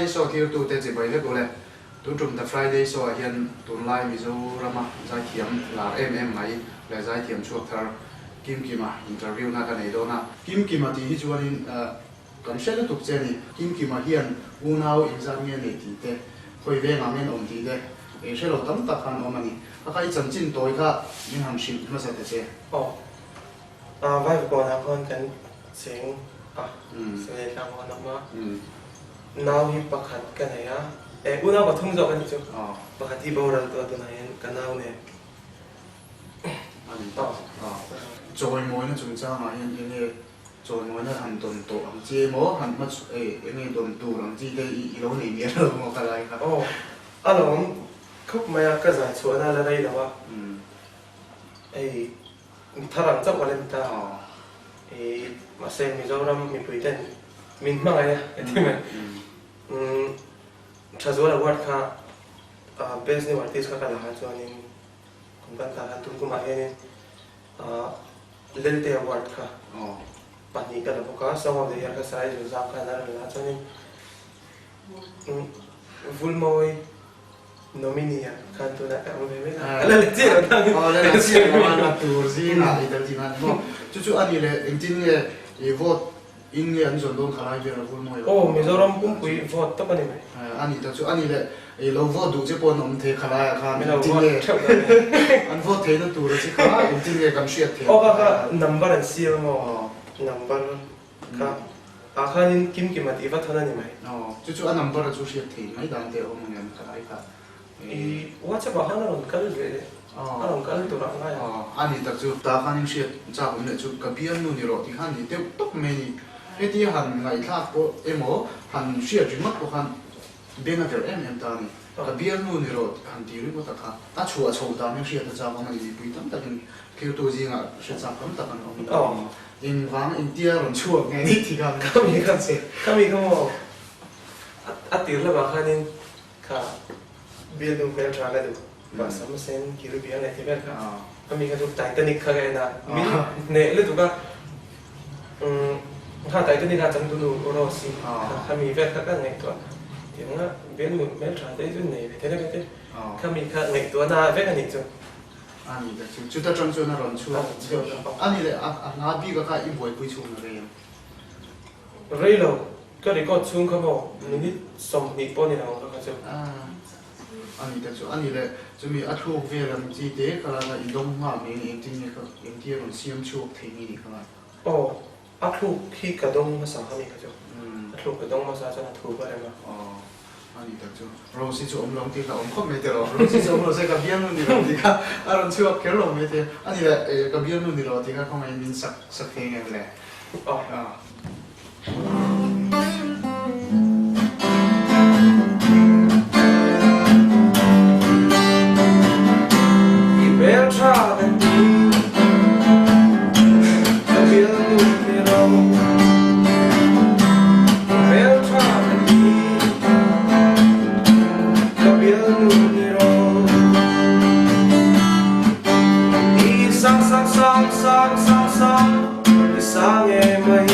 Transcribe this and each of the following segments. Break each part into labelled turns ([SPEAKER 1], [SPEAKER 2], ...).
[SPEAKER 1] Friday Show thirtute chibai vek ule. Tun tum The Friday Show ah hian tunlai Mizorama zaithiam lar em em mai leh zaithiam chhuak thar Kim Kima interview na ka nei dawn a. Kim Kima tih hi chuanin kan hre lutuk che a ni. Kim Kima hian unau engzat nge nei tih te, khawi vengah nge an awm tih te ei hre lo tam tak khan awm a ni. A kha i chanchin tawi kha min han hrilh hmasa ta che.
[SPEAKER 2] Aw. Vaivakawnah khawn kan cheng a, Sawlei tlang khawn awm a, nau hi pakhat ka nei a, eh unau pathum zawk a nih chu, pakhat hi boral tawh tunah hian ka nau nen.
[SPEAKER 1] A ni tak a, chawimawina chungchangah hian eng nge chawimawina han dawn tawh ang chi emaw han hma eh eng nge dawn tur ang chi te i lo nei mial lo maw ka lai kha.
[SPEAKER 2] Aw, a lawm khawp mai a, ka zai chhuahna la rei lo a, hei. Mi thar ang chauh a la ni ta. I mahse Mizoram mipui ten min hmangaih a ka ti mai. Thazual award kha best new artist kha ka la a chuanin kum kan ta khan tun kumah hianin Lelte award kha pahnih ka la bawk a, Song of the Year kha Sarai Zunzam khan a rawn la a chuanin Vulmawi Nominee ah khan tunah ka awm ve mek a, a la la chiah lo tang in.
[SPEAKER 1] Aw la la chiah lo a, la tur zingah i tel tih nan maw. Chu chu a ni leh engtin nge i vote in nge an zawn dawn kha lai vel a vul mawi lo.
[SPEAKER 2] Aw Mizoram pumpui vote tawp a ni mai.
[SPEAKER 1] A ni ta chu a ni leh i lo vote duh che pawh an awm thei kha laiah khan engtin nge an vote theihna tur a che kha engtin nge kan hriat theih.
[SPEAKER 2] Aw kha kha number an siam a maw number Kha ah khanin kim kim a tih vat hawn a ni mai.
[SPEAKER 1] Aw, chu chu a number a chu hriat theih mai dan te a awm ang em ka lai kha.
[SPEAKER 2] I WhatsApp ah khan a rawn kal ve leh a rawn kal tur ah ngai a.
[SPEAKER 1] Aw, a ni tak chu. Tah khanin hriat chak awm leh chu ka bialnu ni rawh tih khan ni deuh tawp mai a ni. Hetia han ngaihthlak pawh emaw han hriat ringawt pawh khan beng a verh em em ta a ni. Ka bialnu ni rawh han ti ringawt a kha. A chhuah chho dan hi hriat a chak awm a ni. Mipui tam takin thiltu zingah hre chak tam tak an awm a ni. Engvang engtia rawn chhuak nge ni tih kha
[SPEAKER 2] Ka mi kha ka mi kha maw a tir lamah khanin kha bialnu hmel tha ka duh mah sam sen kir biang leh ti vel kha ka mi kha chu Titanic kha ka en a min hneh lutuk a kha Titanic a changtunu Rose i kha mi vel kha ka ngaihtuah tiang a bialnu hmel tha te chu nei ve thei vek te kha mi kha ngaihtuahna vek a nih chu.
[SPEAKER 1] A ni tak chu. Chuta tang chuan a rawn chhuak chhuak a. A ni leh a hla bik a kha i buaipui chhung na rei ang.
[SPEAKER 2] Rei lo, ka record chhung kha maw minute 20 pawh ni lo ang ka kha chu.
[SPEAKER 1] A ni tak chu. A ni leh chumi a thluk vel ang chi te kha la i dawng nghal mai ni engtin nge kha engtia rawn siam chhuak thei nge ni kha ngai.
[SPEAKER 2] Aw, a thluk hi ka dawng hmasa kha mi kha chu. A thluk ka dawng hmasa chuan a thu ka rem a.
[SPEAKER 1] Aw. A ni tak chu. Rose hi chu awm lo ang tih kha awm khawp mai teh rawh. Rose hi chu awm lo se ka bialnu ni lo tih kha a rawn chhuak kher lo mai teh. A ni leh ka bialnu ni lo tih kha khawngaihin min sak sak thei ngem le?
[SPEAKER 2] Aw. I hmeltha ka ti, ka bialnu ni lo. I hmeltha ka ti. Ka bialnu ni rawh. I sang sang sang sang sang sang i sang em mai.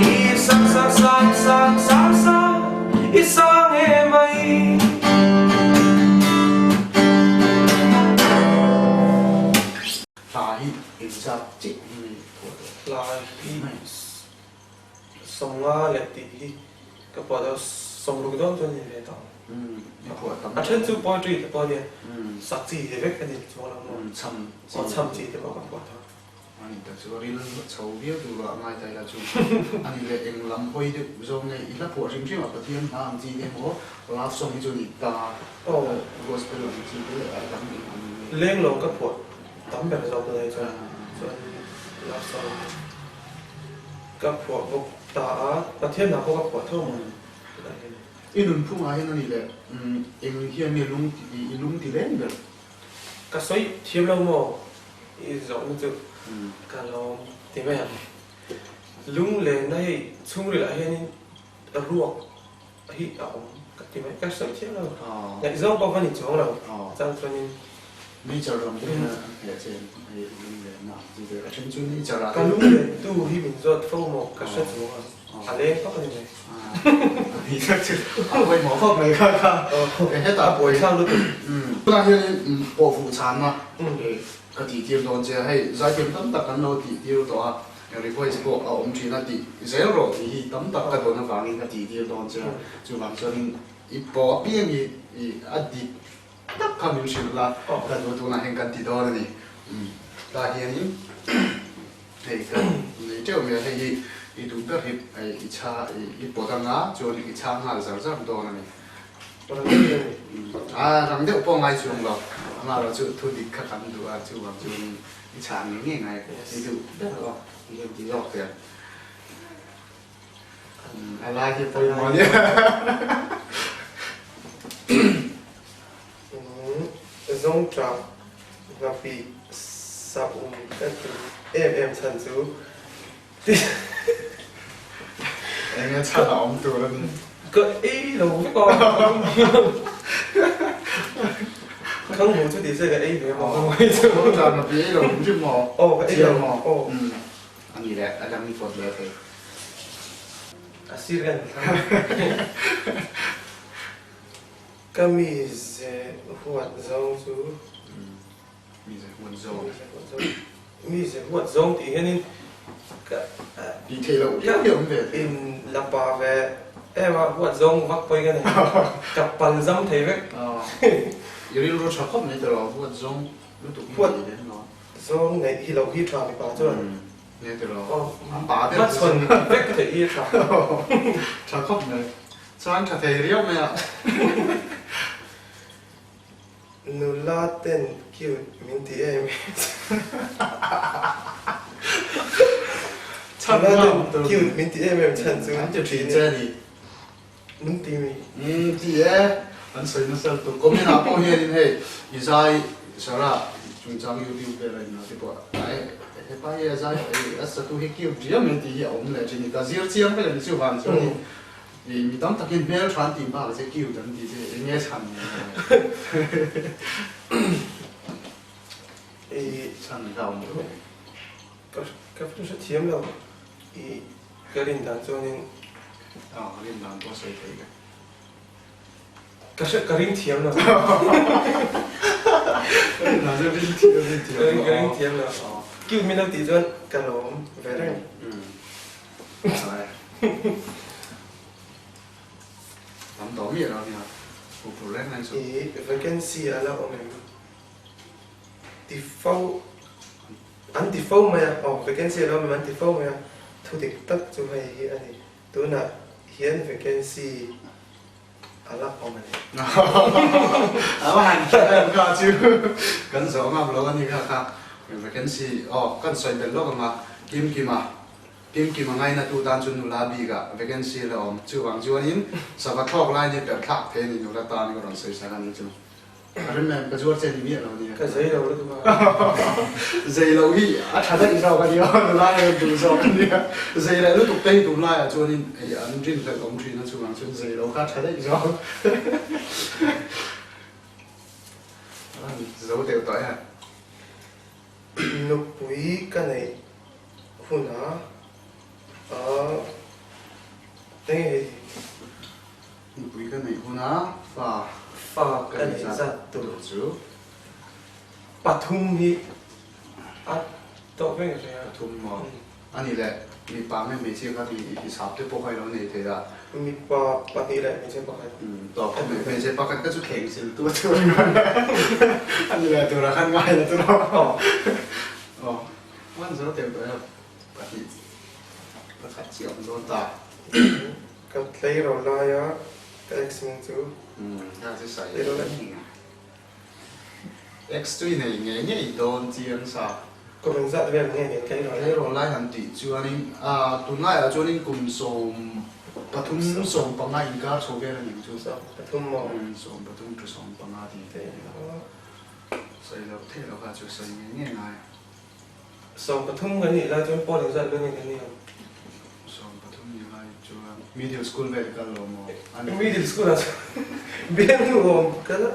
[SPEAKER 2] I sang sang sang sang sang sang i sang em mai.
[SPEAKER 1] Hla hi engzat chiah hi nge phuah tawh?
[SPEAKER 2] Hla hi 50 leh tih hi ka phuah deuh 60 dawn chuan ni ve tawh ang. A then chu poetry te pawh a nia, sak chi te vek a ni chuang lo maw?
[SPEAKER 1] Chham
[SPEAKER 2] chi. Aw chham chi te pawh ka phuah tawh.
[SPEAKER 1] A ni tak chu a ril chho viau tur a ngai ta ila chu a ni leh eng lam hawi deuh zawng nge i hla phuah hrim hrim a Pathian hla ang chi te emaw love song hi chu a ni ta gospel ang chi te a dang eng ang nge.
[SPEAKER 2] Lenglawng ka phuah tam ber zawk tunah hi chuan chuan love song. Ka phuah bawk ta a, Pathian ah pawh ka phuah tho ang tunah hian.
[SPEAKER 1] I nunphungah hian a ni le, eng hian nge lung i lung ti leng ber?
[SPEAKER 2] Ka sawi thiam lo maw i zawhna chu ka lawm ti mai ang. Lung lenna hei chhungrilah hianin ruak hi a awm ka ti mai, ka sawi thiam lo. Ngaihzawng pawh ka ni chuang lo, chang chuanin.
[SPEAKER 1] Nature lam te hian an hneh che em hei lunglenna ang chi te a then chu nature ah
[SPEAKER 2] Ka lunglen tu hi min zawt fo maw ka hre chuang a, a leng vak a ni mai.
[SPEAKER 1] A ni tak chu a pawimawh khawp mai kha kha hetah
[SPEAKER 2] A buaithlak lutuk.
[SPEAKER 1] Tunah hianin pawh fuh chhanna ka tih tir dawn che a, hei zaithiam tam tak kan lo tih tir tawh a, request pawh a awm thin a tih zel rawh tih hi tam tak ka dawn avangin ka tih tir dawn che a, chuvang chuanin i pawh apiang hi a dik tak kha min hrilh la, ka duh tunah hian kan ti dawn a ni. Tah hianin hei ka nei teuh mai a, hei hi i duh ber hi i chha i pawt anga chuan i chhang nghal zar zar dawn a ni. A rang deuh pawh ngai chuang lo, amah erawh chu thu dik kha kan duh a, chuvang chuan i chhang ngei ngei ngai i duh ber aw ti hian ti zawk teh ang. A lai hi pawimawh a nia.
[SPEAKER 2] Zawngṭah nghapih sa um ka ti em em chhan chu ti.
[SPEAKER 1] Enge chhan a awm tur a ni.
[SPEAKER 2] Ka ei lo vek a. Khang hmu chu ti se ka ei ve maw.
[SPEAKER 1] Zawngṭah nghapih ei lo hrim hrim maw?
[SPEAKER 2] Aw ka ei lo. Aw.
[SPEAKER 1] A ni leh a dang i pawt leh thei.
[SPEAKER 2] A sir ka ni thlang. Ka mize huat zawng chu.
[SPEAKER 1] Mize huat zawng.
[SPEAKER 2] Mize huat zawng tih hianin ka.
[SPEAKER 1] Tih theih loh viau hi a awm ve thei.
[SPEAKER 2] In la pa ve em a, huat zawng vak pawhin ka nei. Ka pal zam thei vek.
[SPEAKER 1] I rilru tha khawp mai tawh lo, huat zawng lutuk hi ni lem lo.
[SPEAKER 2] Zawng neih hi loh hi tha mipa chuan.
[SPEAKER 1] Nge ti lo. An pa
[SPEAKER 2] deuh. Hmachhawn vek theih hi tha.
[SPEAKER 1] Tha khawp mai. Chuan tha thei riau mai a.
[SPEAKER 2] Nula ten cute min ti em Nula ten cute min ti em em chhan chu.
[SPEAKER 1] An ti thin che a ni.
[SPEAKER 2] Min ti mi.
[SPEAKER 1] Umm ti e, an sawi nasa lutuk. Comment ah pawh hianin hei i zai Sarah chungchang YouTube vel a inah te pawh hepa hi a zai a satu hi cute riau mai tih hi a awm leh thin. Ka zir chiang vek a ni chuvang chuan i mi tam takin hmel tha an tih bakah che cute an tih che eng nge chhan
[SPEAKER 2] I
[SPEAKER 1] chhan kha a awm lo.
[SPEAKER 2] Ka hrethiam lo i Ka rin dan chuanin.
[SPEAKER 1] Aw, ka rin dan pawh sawi thei ka.
[SPEAKER 2] Ka hre, ka ring thiam lo.
[SPEAKER 1] Ka rin dan chuan ring thiam, ring thiam lo.
[SPEAKER 2] Ka ring thiam lo. Cute min lo tih chuan ka lawm ve reng.
[SPEAKER 1] Tam tawh miah lo nia, pu phur reng reng suh.
[SPEAKER 2] I vacancy a la awm em? Ti fo. An ti fo mai a, aw vacancy a lo awm em an ti fo mai a, thu dik tak chu hei hi a ni, tunah hian vacancy a la awm a ni.
[SPEAKER 1] A va han hre em kha chu kan zawh ngam lo a ni kha kha vacancy aw kan sawi belh lawk ang a, Kim Kima Kim Kima ngaina tu tan chu nula bik ah vacancy a la awm, chuvang chuanin sava thlawk lai ni perh thlak thei a ni nula tan ka rawn sawi sak a ni chu. A rem em, ka zuar che ni miah lo nia.
[SPEAKER 2] Ka zei lo lutuk a.
[SPEAKER 1] Zei loh hi a tha daih zawk a nia, nula hi an duh zawk a nia. Zei leh lutuk te hi tunlaiah chuanin hei an rinhlelh awm thin a, chuvang chuan zei loh kha a tha daih zawk. Zo deuh tawh e.
[SPEAKER 2] Nupui ka neih hunah a eng nge hei?
[SPEAKER 1] Nupui ka neih huna fa
[SPEAKER 2] Fa ka neih zat tur
[SPEAKER 1] chu
[SPEAKER 2] pathum hi a tawk vek a hria.
[SPEAKER 1] Pathum maw? A nih leh mipa nge hmeichhia kha i hisap te pawh kha i lo nei thei a.
[SPEAKER 2] Mipa pahnih leh hmeichhe pakhat.
[SPEAKER 1] Tawk khawp mai. Hmeichhe pakhat kha chu thleng sil tu tur a ni. A ni leh tura khan ngai la tur a. Aw. Hman zo teuh tawh em? Pahnih pakhat chiah awm dawn ta.
[SPEAKER 2] Ka tleirawl laia ka ex ming chu.
[SPEAKER 1] Ex chu i nei ngei ngei dawn chiang sa.
[SPEAKER 2] Kum engzat vel nge nen tleirawl
[SPEAKER 1] lai? Tleirawl lai han tih chuanin tunlaiah chuanin kum 13 15 inkar chho vel a ning chu.
[SPEAKER 2] 13 maw?
[SPEAKER 1] 13 to 15 tih te a ni a. Sawi loh theih loh kha chu sawi ngei ngei ngai.
[SPEAKER 2] 13 kan nih lai chuan pawl engzat vel nge kan nih ang?
[SPEAKER 1] 13 nih lai chuan middle school vel kal lo maw?
[SPEAKER 2] Middle school ah chuan bialnu awm kal a.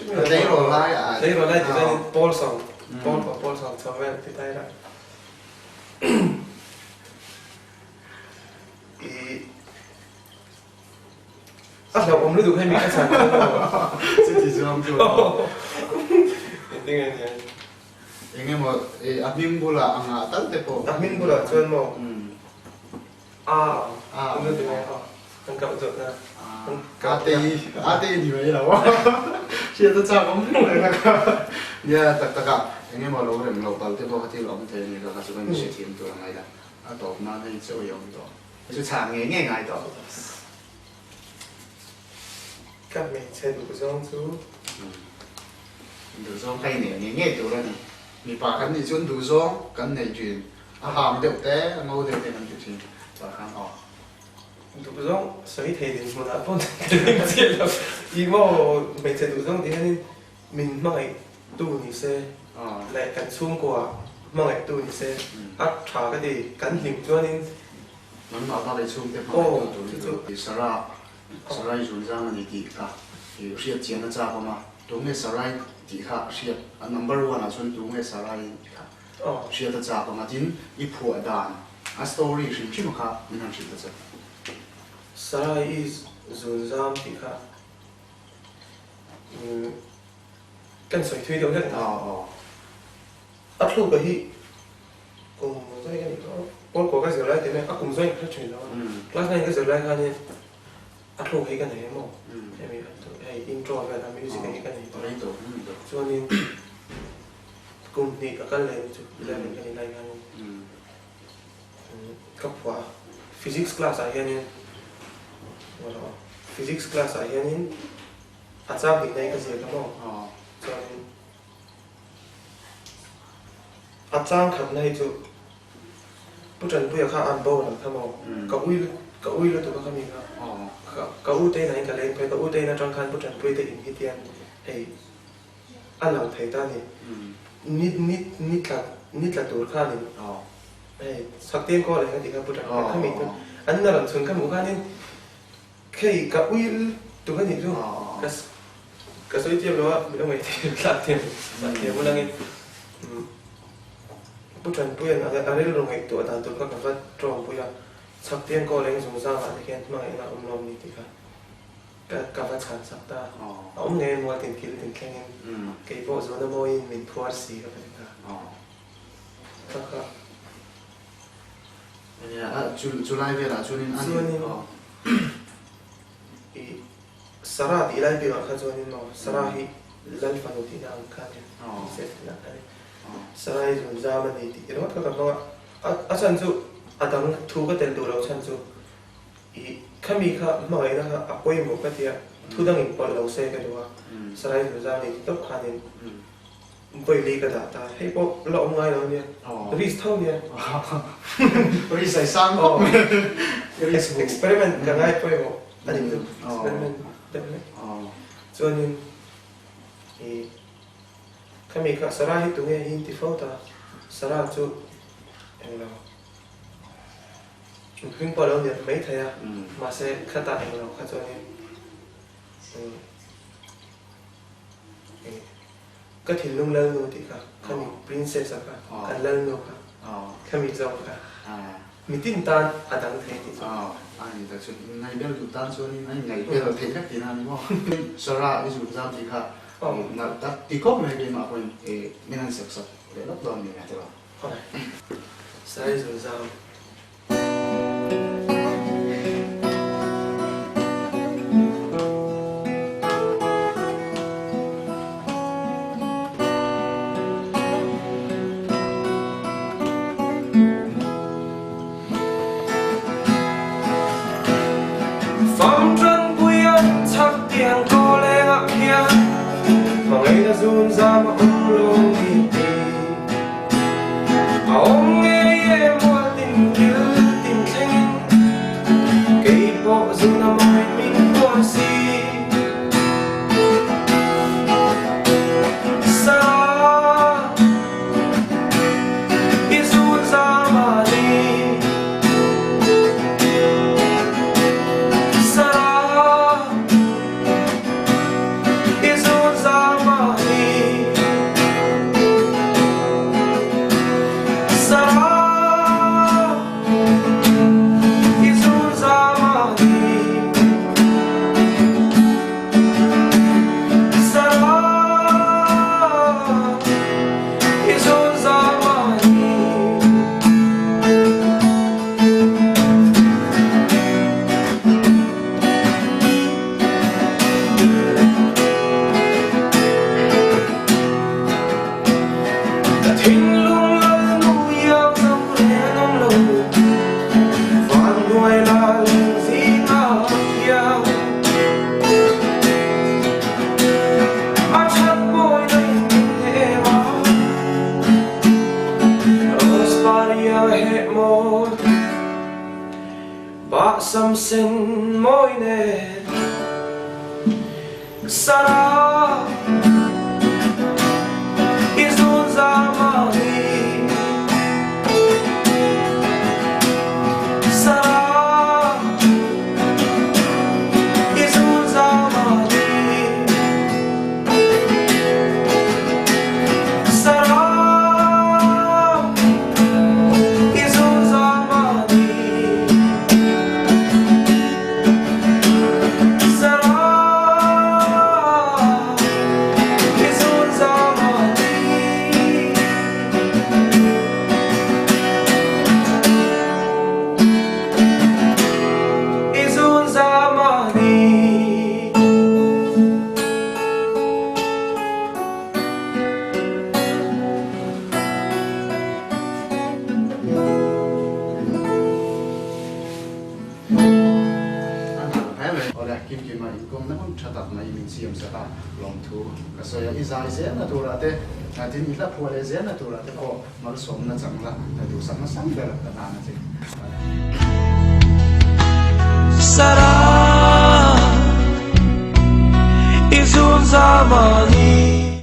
[SPEAKER 1] Tleirawl lai a.
[SPEAKER 2] Tleirawl lai ti chuan pawl sawm, pawl pawh pawl sawm chho vel ti ta ila. I a hlauhawm lutuk hei mi ka chhan chuan maw.
[SPEAKER 1] Chuti chuang chu.
[SPEAKER 2] Engtin nge ni ang?
[SPEAKER 1] Eng emaw a hming bulah a ngah tal te pawh.
[SPEAKER 2] A hming bulah chuan maw? A a nu ti mai a an kauh zawt na.
[SPEAKER 1] A te a te ni mai lo hriat a chak awm riau reng a kha. Nia tak tak a eng emaw lo rem loh pal te pawh kha thil awm thei a ni kha kha chu kan hrethiam tur a ngai la a tawp nan hei chaw i awm tawh. Chu chhah ngei ngei ngai tawh.
[SPEAKER 2] Ka hmeichhe duh zawng chu.
[SPEAKER 1] Duh zawng ka inei ngei ngei tur a ni. Mipa kan nih chuan duh zawng kan nei thin. A hang deuh te, a ngo deuh te kan ti thin. Tah khan aw.
[SPEAKER 2] Duh zawng sawi thei din hmunah pawh ka ring chiah lo. Ih maw hmeichhe duh zawng tih hianin min hmangaih tu ni se leh kan chhungkua hmangaih tu ni se a tha ka ti. Kan hlim chuanin.
[SPEAKER 1] Nangmah bak i chhungte hmangaih tu tur hi chu Sarah, Sarai zunzang a ni tih kha i hriat chian a chak awm a. Tunge Sarai tih kha hriat a number one ah chuan tunge Sarai tih kha hriat a chak awm a. Tin, i phuah dan a story hrim hrim kha min han hrilh ta che.
[SPEAKER 2] Sarai i zunzam tih kha kan sawi thui deuh hlek na. A thluk a hi kum zawi ka nih tawh pawl kua ka zir lai tih mai a kum zawi ka hre thin lo a class nine ka zir lai khanin a thluk hi ka nei emaw hemi hei intro vel a music hi ka nei tawh chuanin kum hnih ka kal leh chu eleven ka nih lai khanin ka phuah a physics class ah hianin physics class ah hianin a chang hnih na hi ka ziak a maw chuanin A chang khatna hi chu Pu Tanpuia kha an boral kha maw? Ka ui ka ui lutuk a kha mi kha. Ka u te inah in ka leng phei, ka u te in atang khan Pu Tanpuia te in hi tian hei a lang thei ta a ni. Ni ni ni tla ni tla tur khanin hei Saktiang kawl eng a tih kha Pu Tanpuia kha mi chu an na rawn chhun kha hmuh khanin Khei ka ui tuk a nih chu ka ka sawi thiam lo a min awm ngei thlak thiam thlak thiam hun angin Pu Tanpuia'n a rilru ngaihtuah dan tur kha ka va tawngpui a, chhak tiang kawl eng zung zangah te khian hmangaihna a awm lawm ni tih kha ka ka va chhan sak ta a, a awm ngei mual tin kil tin thlengin kei pawh zawhna mawiin min phuar si ka va ti ta kha kha.
[SPEAKER 1] Chulai velah chuanin a ni.
[SPEAKER 2] I Sarah tih lai bikah kha chuanin maw Sarah hi Lal fanu tihna ang kha ania, princess tihna ang kha ania. Sarah hi zunzam a ni tih ringawt kha ka hmang a, a chhan chu a dang thu ka tel duh loh chhan chu i khami kha hmangaihna kha a pawimawh ka tia thu dangin pawlh lo se ka duh a, Sarah hi zunzam a ni tih tawp khanin Vawi ka dah ta, hei pawh la awm ngai lo ania, risk tho ania.
[SPEAKER 1] Risk ai sang khawp mai.
[SPEAKER 2] Risk experiment ka ngai pawimawh a ni chu, experiment deuh hlek. Chuanin i khami kha Sarah hi tunge hi inti fo ta, Sarah chu englo mihring pawh a lo niat maithei a, mahse khatah englo kha chuanin Ka thinlung lalnu tih kha, khami princess a kha, kan lalnu kha, khami zawk kha mitin tan a dang thei tih chu.
[SPEAKER 1] A ni tak chu, ngaihbel duh tan chuanin a ingaihbel theih vek tihna a ni maw? Sarah i zun zam tih kha nalh tak ti khawp mai keimah pawhin min han sak sak leh lawk dawn ni mai te lo.
[SPEAKER 2] Sarah i zun zam. A awm ngei e mual tin kil tin thlengin kei pawh zun a mawi min huam si. Sa i zun zam a ni. Sa i zun zam. sen mawi nen Sarah i zun zam a ni Sarah i zun zam a ni Sarah i zun zam a ni
[SPEAKER 1] Awle, Kimkima inkawmna hun tha tak mai min siam sak a, lawmthu ka sawi a, i zai zelna turah te, tin i hla phuah leh zelna turah te pawh malsawmna chang la, duhsakna sang ber ka tan a che.